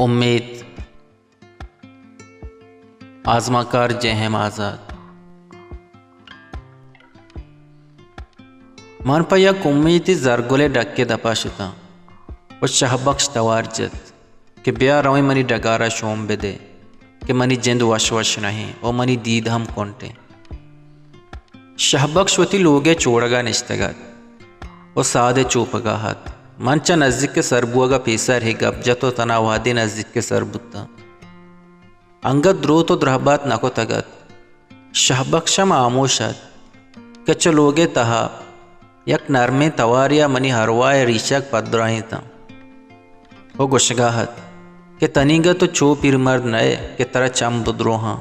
امید، آزمانکار J M آزاد۔ من پہ یک امیتی زرگلے ڈکے دپا شتاں و شہبکش توار جت کہ بیا رویں منی ڈگارا شوم بدے کہ منی جند وش وش نہ ایں و منی دید ہم کنٹ ایں۔ شہبکش وتی لوگ ءِ چوڑگ ءَ نشتگ ات و ساد ءِ چوپگ ءَ ات۔ من چہ نزیک ءَ سر بوگ ءَ پیسر ہے گپ جت و تنا وہدے نزیک ءَ سر بوتاں، انگت دروت و درہبات نہ کتگ ات۔ شہبکش ہم ہاموش ات کہ چہ لوگ ءِ تہا یک نرمیں توارے ءَ منی ارواہ ءِ ریشگ پدراہینتاں و گوشگا ات کہ تنیگا تو چو پیرمرد نہ ئے کہ ترا چم بدروہاں۔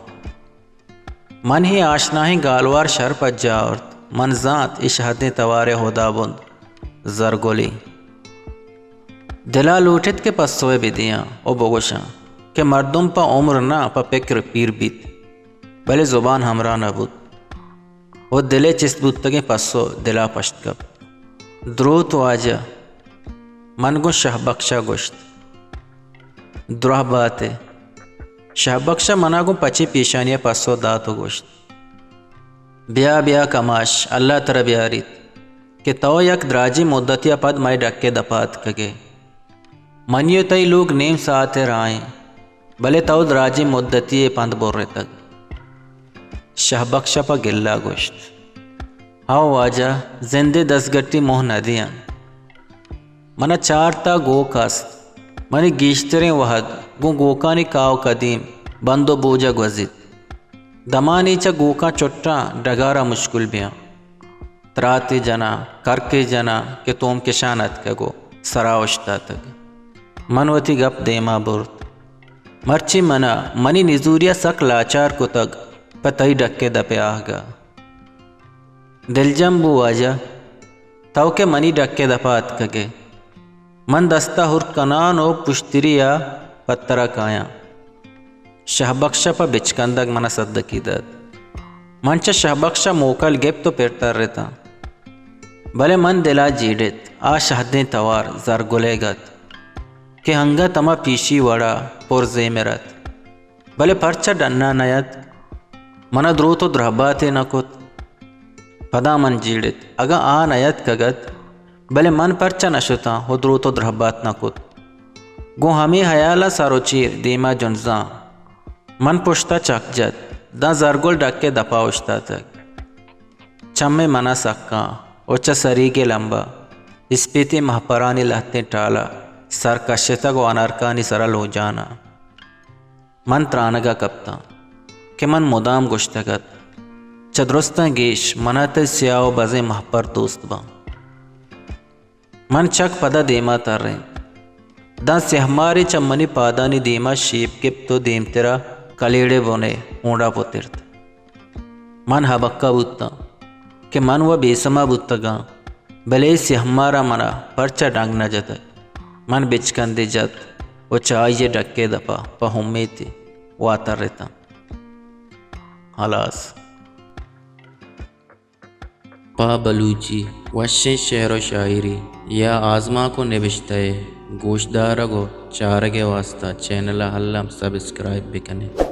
من ہے آشناہیں گالوار شر پجا آورت۔ من زانت اے شہدیں توار ءِ ہدابند زرگلے۔ دل ءَ لوٹت کہ پسوے بدیاں و بگوشاں کہ مردم پہ عمر نہ، پہ پکر پیر بیت، بلے زبان ہمراہ نہ بوت و دل ءِ چست بوتگیں پسو دل ءَ پشت کپت۔ دروت واجہ، من گوں شہبکش ءَ گوشت۔ دراہ بات ئے۔ شہبکش ءَ من ءَ گوں پچیں پیشانی ءَ پسو دات و گوشت، بیا بیا کماش، اللہ ترا بیاریت کہ تو یک دراجیں مدتے ءَ پد مئے ڈک ءِ دپ ءَ اتکگ ئے۔ منی و تئی لوگ نیم ساعت ءِ راہ ایں، بلے تو دراجیں مدتے ءَ پند برتگ۔ شہبکش ءَ پہ گلہ گوشت، ہئو واجہ، زند ءِ دزگٹی موہ نہ دیاں۔ من ءَ چار تا گوک است۔ منی گیشتریں وہد گوں گوکانی کاہ و کدیم بند و بوج ءَ گوزیت۔ دمانے چہ گوکاں چٹاں ڈگار ءَ مشکل بیاں۔ تراتے جناں، کرکے جناں کہ توم کشان اتکگ و سرا اوشتاتگ۔ من وتی گپ دیما برت۔ مرچی من ءَ منی نزوری ءَ سک لاچار کتگ پہ تئی ڈک ءِ دپ ءِ آہگ ءَ۔ دلجم بو واجہ، تو کہ منی ڈک ءِ دپ ءَ اتکگ ئے۔ من دست ءَ ہرت کنان و پشتری ءَ پتر ءَ کایاں۔ شہبکش ءَ پہ بچکندگ من ءَ سدکی دات۔ من چہ شہبکش ءَ موکل گپت و پر ترتاں۔ بلے من دل ءَ جیڑت، آ شہدیں توار زرگلیگ ات کہ انگت ہما پیشی وڑ ءَ پر زیمر ات۔ بلے پرچا ڈن ءَ نیاتک؟ من ءَ دروت و درہباتے نہ کت۔ پدا من جیڑت، اگاں آ نیاتکگ ات، بلے من پرچا نہ شتاں و دروت و درہبات نہ کت؟ گوں ہمے ہیال ءَ سر و چیر دیما جنزاں۔ من پشت ءَ چک جت، داں زرگل ڈک ءِ دپ ءَ اوشتاتگ۔ چم ءَ من ءَ سکاں و چہ سریگ ءِ لمب ءَ اسپیتیں مہپرانی لہتیں ٹال ءَ سر کشتگ و انارکانی سر ءَ لوجان ءَ۔ من ترانگ ءَ کپتاں کہ من مدام گوشتگ ات، چہ درستاں گیش من ءَ تئی سیاہ و بزیں مہپر دوست باں۔ من چک پدا دیما ترینت۔ داں سیاہ مارے چہ منی پادانی دیما شیپ گپت و دیمترا کلیڑے بنے ہونڈا پترت۔ من ہبکہ بوتاں کہ من و بے سما بوتگاں، بلے اے سیاہ مارا منا پرچا ڈنگ نہ جتگ۔ من بچکندے جت و چہ آئی ءِ ڈک ءِ دپا پہ امیتے واترتاں۔ ہلاس۔ پہ بلوچی وشیں شعر و شاعری یا آزمانک و نبشتہ ءِ گوشدارگ و چارگ ءِ واستا چینل ءَ الم سبسکرائب بکن ات۔